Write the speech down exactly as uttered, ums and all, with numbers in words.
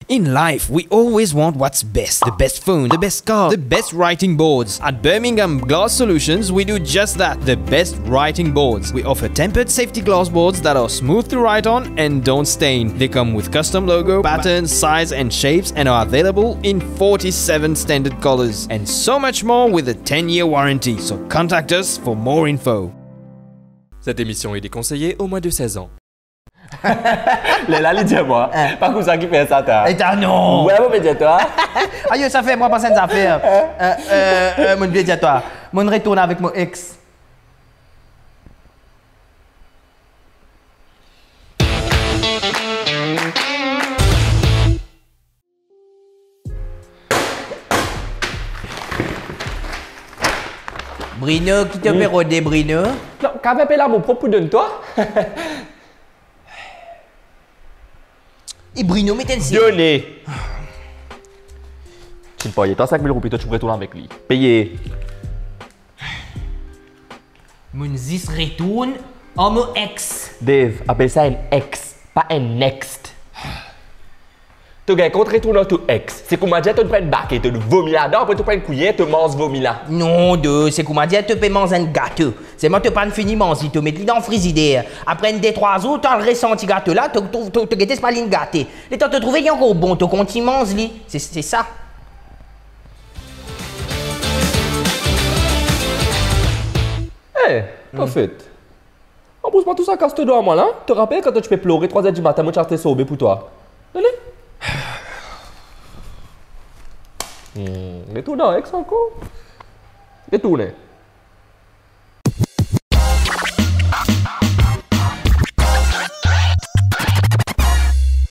In life, we always want what's best. The best phone, the best car, the best writing boards. At Birmingham Glass Solutions, we do just that. The best writing boards. We offer tempered safety glass boards that are smooth to write on and don't stain. They come with custom logo, patterns, size and shapes and are available in forty-seven standard colors. And so much more with a ten-year warranty. So contact us for more info. Cette émission est déconseillée aux moins de seize ans. Lerla li dir mwa, hein, pa koumsa ki fer sa, ta. E ta non. Wi, mo pe dir twa. Ayo, sa fer mwa panse enn zafer. Euh, euh, euh, mo pe dir twa. Mo retourn avek mo ex. Bruno, ki to pe rode, Bruno? Non, kav enpe lamour prop pou donn twa. E Bruno, met enn si. Done. Ti parye twa sink mil roupi, to ti pou retourn avek li. Peye. Mo'nn zis retourn ar mo ex. Dave, apel sa enn ex, pa enn next. To gagn kont retourn ar to ex. Se kouma dir to pran enn bake, to vomi ladan, apre to pran enn kouyer, to manz vomi la. Non, de, se kouma dir to pe manz enn gato. Selman to pa'nn fini manz li, to met li dan frizider. Apre enn de trwa zour, to al resanti gato la, to, to, to, to gete si pa linn gate. Letan to trouve li ankor bon, to kontign manz li. Se, se sa. Eh, Tofet. Anplis, mwa tou sa kas to dwa mwa la. To rapel kan to ti pe plore trwa zer dimatin, mo ti aste sorbe pou twa? Done. Hmm, retourn ar ex ankor. Retourne.